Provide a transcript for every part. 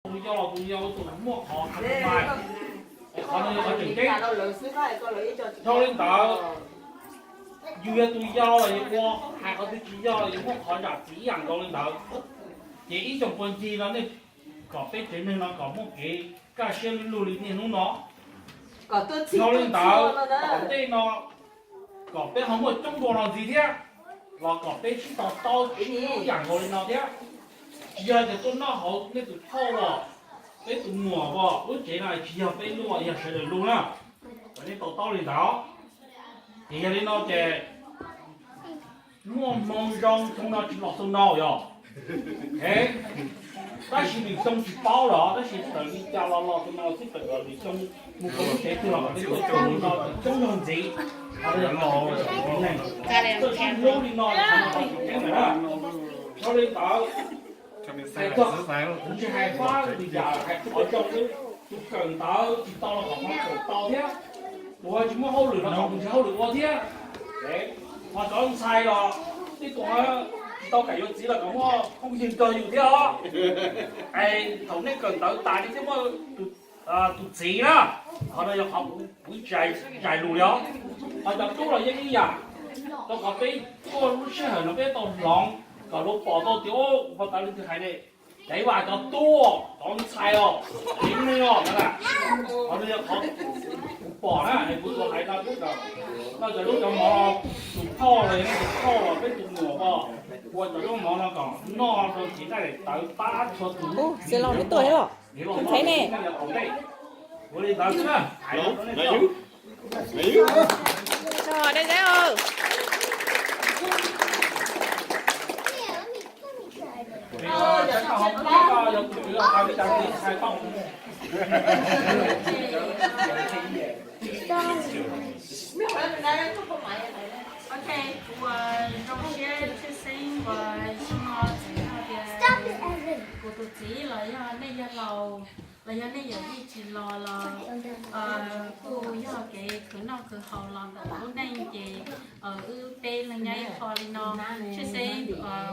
Tus yau los tus yau tus muaj qhov kha tus mai, qhov no yog qhov tseem ceeb. Dhau li ntawd, yus yog tus yau los yus ua hais qhov twg tsis yog los yus muaj qhov zam txim ib yam nkaus li ntawd. Ces ib xyoos puag ncig no nej kom peb tsev neeg no kom muaj kev kaj siab lug li niaj hnub no. Dhau li ntawd, tom ntej no kom peb ho muaj coob dua no ntxiv thiab, los kom peb sib to taub ib yam nkaus li no thiab. Tsis yog tias tuaj noj hauv nej tus thauj los, peb tus muam os, lub tsev no tsis yog peb lub, yog sawv daws lub na. Kom nej to taub li ntawd. Ces yog li no ces muaj hmoo zoo xyoo no tsis los xyoo no yog. Tab sis lwm xyoo tsis paub los, tab sis txawm li cas los los xyoo no xwb, txawm kom lwm xyoo mus rau lub tsev twg los kom peb tuaj coob li no, coob zog ntxiv. Txawm sib hlub li no los tseem ceeb lawm na. Dhau li ntawd, hais txog, kuv tsis hais fab li yam hais qhov zoo xwb, tus kawm ntawv tsis tau los kom qhov kawm tau thiab, tus tsis muaj hauj lwm los kom tus tsis hauj lwm ua thiab. Ho cov ntxhais los tej tus tsis tau kam yuav txiv los kom muaj phooj ywg nrog yus thiab os. Es thaum nej kawm ntawv tas nej thiaj muaj tus txiv na. Qhov no yog qhov kuv zais lus li os. Ho cov tub los yeej ib yam, rau qhov peb tuaj lub sij hawm no peb tau hloov kom luag pom tau tias ua tas li twg hais ne. Ces ib vas cov tub, cov ntxhais os, tsev neeg os, qhov no yog qhov kuv pom na, es kuv tsuas hais no xwb. Noj cov lub cov mov, tus phauj los yog nej tus phauj los peb tus muam os, ua cov lub mov no kom noj rau cev nqaij daim tawv pab txhua tus. Ua li ntawd xwb na. Ok, kuv ua zoo siab tshwj xeeb uas xyoo no txawm yog tias kuv tus txiv los yog nej yawg laus los yog nej yawm yij tsis los los kuj yog kev khwv noj khwv haus los ntawm lub neej ces wb peb leeg nyob ib qho li no. Tshwj xeeb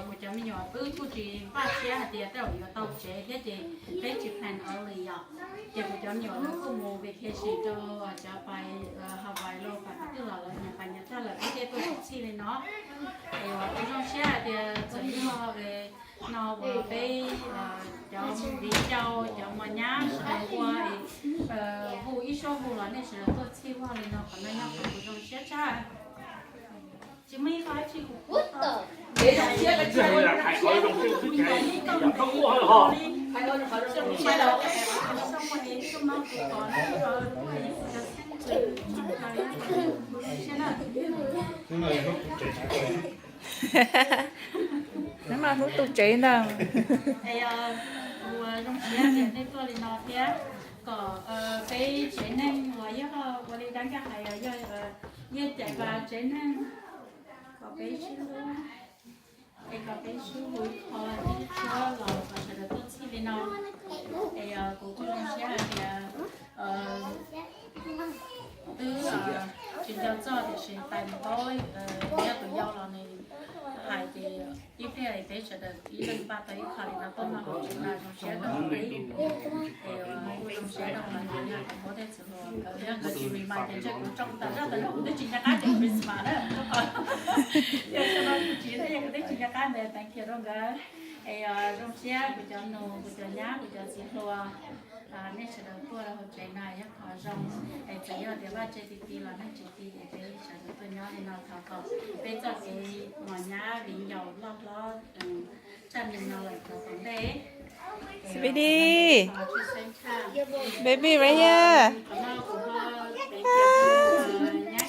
kuv cov me nyuam wb kuj tsis npaj siab hais tias tej zaum yuav tau tsev thiab ces peb tsis plan early yom. Ces kuv cov me nyuam lawv kuj mus vacation rau cov pais Hawaii los pais qhov twg los lawv nyias pais nyias tag lawm, peb thiaj tuaj txhij li no. Es kuv zoo siab hais tias txawm yog no uas peb cov viv ncaus cov mos nyab sawv daws ua hu ib suab hu los nej sawv daws tuaj txhij ua li no, qhov no yog qhov kuv zoo siab tshaj. Tsis muaj ib qho dab tsi kuv Neb mas hlub tus tsev ntag. Kuv zoo siab tias nej tuaj li no thiab kom peb tsev neeg uas yog ua li dab nkaj hais yog, yog cais pas tsev neeg kom peb sib hlub, es kom peb sib hlub qhov ib tshuab los kom sawv daws tuaj txhij li no. Es kuv kuj zoo siab hais tias twb tsis nco txog tiam sis tais npaub yog tus yau los nws hais ces ib pliag peb sawv daws ib leeg npaj tau ib qho li no tuaj noj hauv tsev no zoo siab kawg li. Es kuj zoo siab rau lawv, yog kuv muab tej txiv hluas nkawd, yog nkawd tsis remind ces ntshe kuv tsoo tas zaj tas zog kuv twb tsis nco qab tias Christmas na. Yog xyoo no kuv tsis, yog kuv twb tsis nco qab ntawd thank you rau nkawd. Es zoo siab kuv cov nus, kuv cov nyab, kuv cov txiv hluas, nej sawv daws tuaj rau hauv tsev no yog qhov zoo. Es txawm yog tias vaj tse ti ti los nej tsis ti es peb sawv daws tuaj nyob li no thov kom peb txoj kev mos nyab viv ncaus loj hlob tshaj li no lawm rau tom ntej. Sweetie, baby right here. Nyab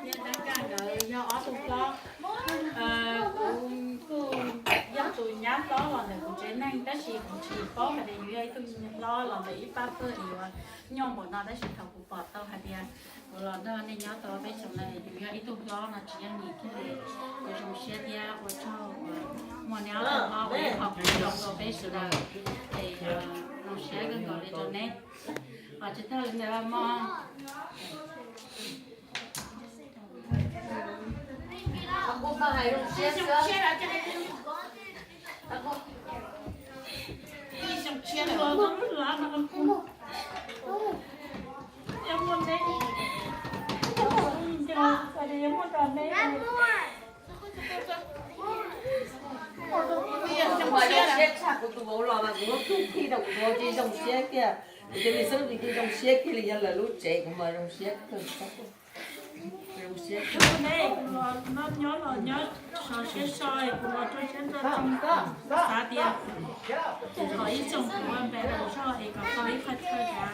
Nkaj thiab Dab Nkaj nkawd yog ob tug hlob. Kuv kuj yog tus nyab hlob los ntawm kuv tsev neeg tab sis kuv tsis paub hais tias yus yog ib tug hlob los ntawm ib pab pawg es yuav nyuaj npaum no tab sis thaum kuv pom tau hais tias kuv los nrog nej nyob tau peb xyoo no yus yog ib tug hlob no tsis yooj yim kiag li. Kuv zoo siab thiab ua tsaug uas muaj neb ob tug hlob ua ib qho kuv zoo rau peb sawv daws. Es zoo siab kawg nkaus li rau neb. Os tsis tag li ntawd mog. Kuv tus vauv los mas kuv muab kub khi rau kuv vauv ces zoo siab kiag. Kuv cov me xeeb ntxwv ces zoo siab kiag li, yog lawv lub tsev kuv mas zoo siab kawg. Zoo siab kawg. Nyob los nyob sov siab so, kuv los rau siab nrog xav tias kom ib tsoom kuv ua npe daus zog es kom tau ib qho chaw dav,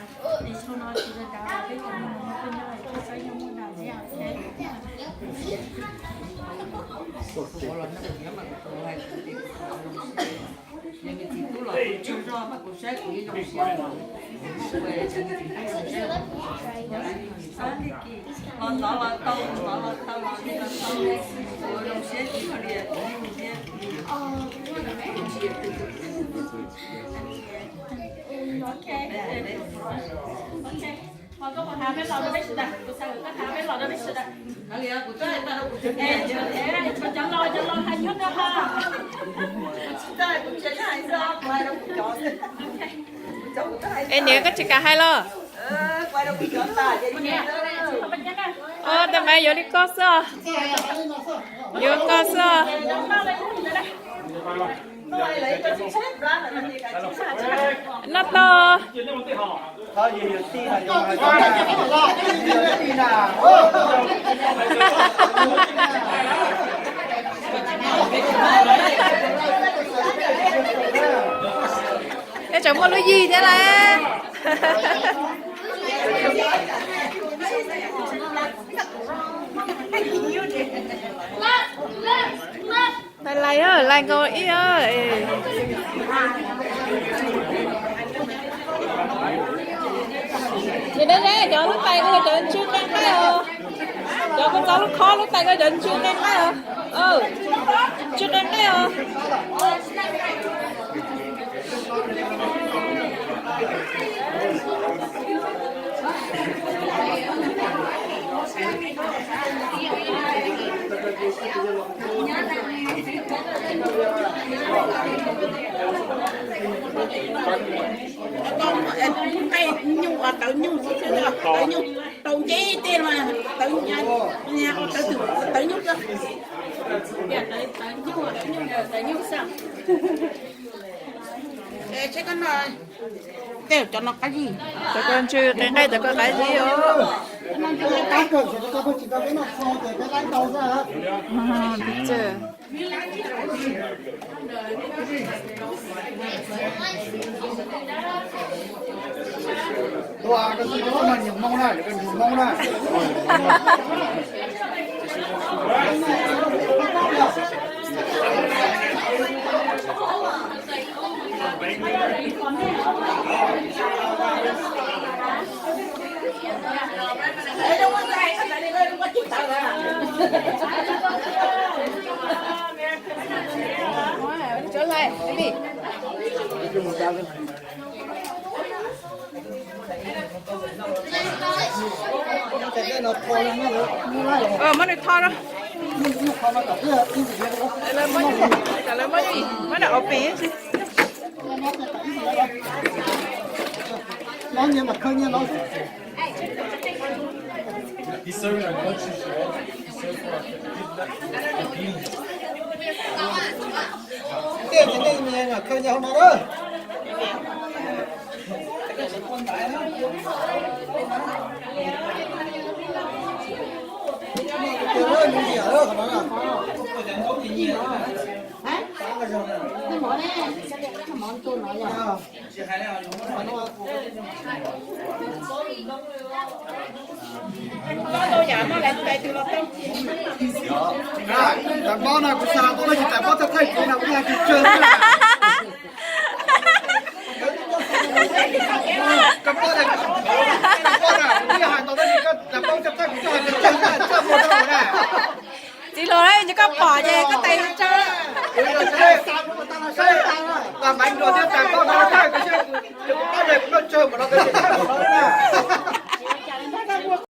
es xyoo no tsis dav dav los peb cov me nyuam peb nyob es tsis txawj nyob muaj daus thiab. Los nyob mas kuv hais tias kuv zoo siab. Yog nws txiv tub los kuv tsaug zog mas kuv saib kuv yeej zoo siab. Los txov los tau, los txov los tau, los txov los tau, kuv zoo siab tsis yog li thiab. Es niam koj tsis kam hais los? Ua ntej mas yuav li koj xwb os. Yuav koj xwb os. Noj tau. Neb tseem muaj lub yig thiab lauj. Lais lais, lais nkaus ib. Ces deb deb cov lub tais ko cov ntsw qee qaib os. Cov ko txog lub khob lub tais ko cov ntsw qee qaib os. Ntsw qee qaib os. Nqaij nyuj, tawv nyuj xwb, tawv nyuj tau nce tiag mas tawv, tawv nyuj, tawv nyuj xwb. Tej cov no qab zib, cov ko ntsw qee nqaij, cov ko qab zib os. Muab nws tho rau. Lawv muab, muab nws ua pem tsis. Tais npaub no kuv xav tau tsis tais npaub thaij thaij kuv no kuv hais tsawg tsawg. Koj paub, koj paub na, kuv twb hais tau tab sis koj tais npaub thaij thaij kuv twb hais tsawg tsawg na, tsawg muag tau na. Txiv hluas, yog koj pom ces koj tais tsawg. Kuv yog seb, seb, tais Maiv Nruas thiab tais npaub no thaij kuv seb, kuv paub tias kuv noj tsawg npaum no, kuv thaij npaum no na.